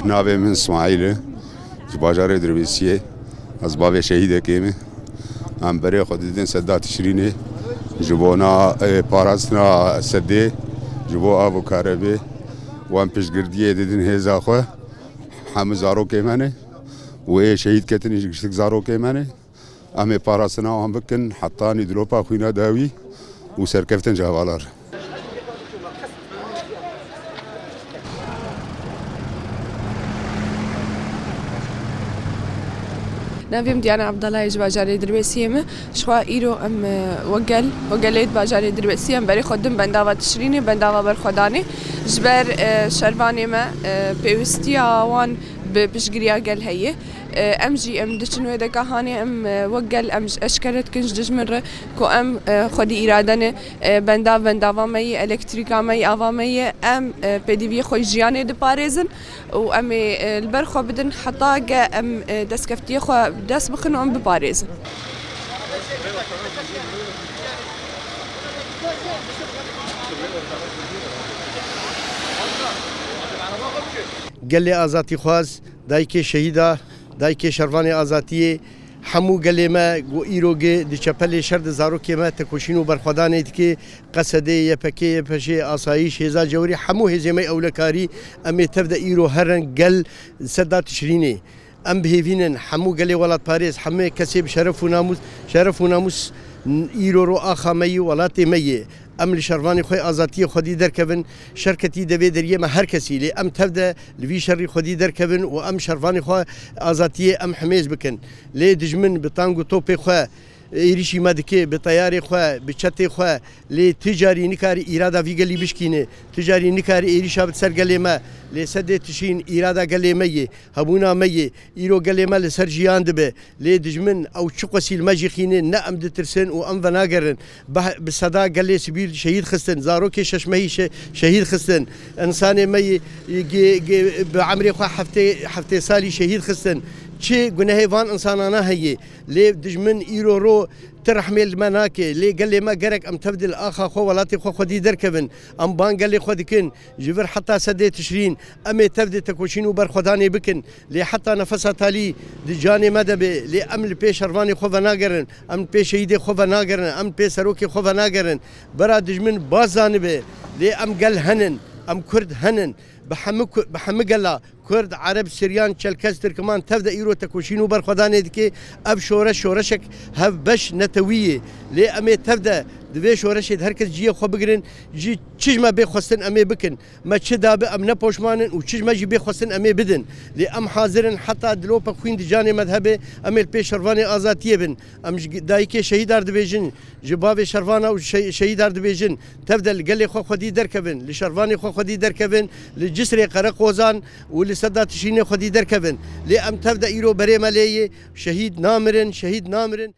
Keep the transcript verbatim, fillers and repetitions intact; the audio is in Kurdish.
Navê min Smaîl e. Ji bajarê Dirbêsiyê. Ez bavê şehîdekê me. Em berê xwe didin Sedda Tişrînê. Ji bona, e, parastina sedê, ji bo av û karebê. Wan piştgirtiyê didin hêza xwe. Hemû zarokê me ne. Û ê şehîd ketin ji giştik zarokê me ne. Em ê parastina wan bikin, hetanî dilopa xwîna dawî û serkeftin ji hevalan re. Navê min Diyana Abdallah ye, ji bajarê Dirbêsiyê me. Ji xwe îro em, e, wek gel, wek gelê di bajarê Dirbêsiyê em berê xwe din bendava Tişrînê, bendava berxwedanê. Ji ber, e, şervanê me, e, pêwistiya wan bi piştgiriya gel heye. E, em jî em diçin wê deka hanê, em, e, wek gel em ji eşkere dikin ji dijmin re ku em, e, xwedî îrade ne, e, bendav bendava me yê, elektrîka me yê, ava me yê, em, e, pêdiviyê xwe yê jiyanê diparêzin û em ê, e, li ber xwe bidin heta ge em, e, destkeftiyê xwe dest bixin û em biparêzin. Gelê azatîxwaz, dayikê şehîda, dayikê şervanê azatiyê, hemû gelê me ku îro gi di çepelê şer de zarokê me tekoşîn û berxwedanê dike, Qesedê, Y P G, Y P J, Asayîş, Hêza Cewirî, hemû hêzê me ewlekarî, em ê tev de îro herin gel Sedda Tişrînê. Em bi hêvî nin, hemû gelê welatparêz, hemû kesê bi şeref û namûs, şeref û namûs îro ro axa me yî, welatê me yê. Em li şervanê xwe azatiyê xwedî derkevin, şer ketî devê deriyê me her kesî, lê em tev de li vî şerî xwedî derkevin û em şervanê xwe azatiyê em himêz bikin. Lê dijmin bi tang û topê xwe êrîşî me dike, bi teyarê xwe, bi çetê xwe, lê ti carî nikarî îrada vî gelî bişkîne, ti carî nikarî êrîşa bide ser gelê me. Lê Sedê Tişrîn îrada gelê me yê, hebûna me yê. Îro gelê me li ser jiyan dibe. Lê dijmin ew çi qesî li me jî xîne, ne em ditirsin û em venagerin. Bi, bi seda gelê sivîl şehîd xistin, zarokê şeş mehî şe-, şehîd xistin, însanê me yê, yê, gê-, gê-, bi emrê xwe heftê, heftê salî şehîd xistin. Çi gunehê van însanana heye? Lê dijmin îro ro ti rehmê li me nake. Lê gelê me gerek em tev de li axa xwe, welatê xwe xwedî derkevin. Em bang gelê xwe dikin. Ji vir heta Sedê Tişrîn em ê tev de tekoşîn û berxwedanê bikin. Lê heta nefesa talî di canê me de be. Lê em li pê şervanê xwe venagerin. Em li pê şehîdê xwe venagerin. Em li pê serokê xwe venagerin. Bera dijmin baz zanibe. Lê em gel henin. Em Kurd henin. Bi hemû ku-, bi hemû gela Kurd, Ereb, Siryan, Çelkes, Tirkiman tev de îro tekoşîn û berxwedanê dike. Ev şoreş, şoreşek hevbeş netewî ye. Lê em ê tev de di vê şoreşê de her kes cihê xwe bigirin. Ji çi ji me bê xwestin em ê bikin. Me çi dabe em ne poşman in û çi ji me jî bê xwestin em ê bidin. Lê em hazir in heta dilopa xwîn di canê me de hebe, em ê li pê şervanê azatiyê bin. Em ji dayikê şehîdar dibêjin, ji bavê şervana û şe-, şehîdar dibêjin. Tev de li gelê xwe xwedî derkevin, li şervanê xwe xwedî derkevin, li Cisrê Qereqozan û li Sedda Tişrînê xwedî derkevin. Lê em tev de îro berê me lê yê, şehîd namirin, şehîd namirin.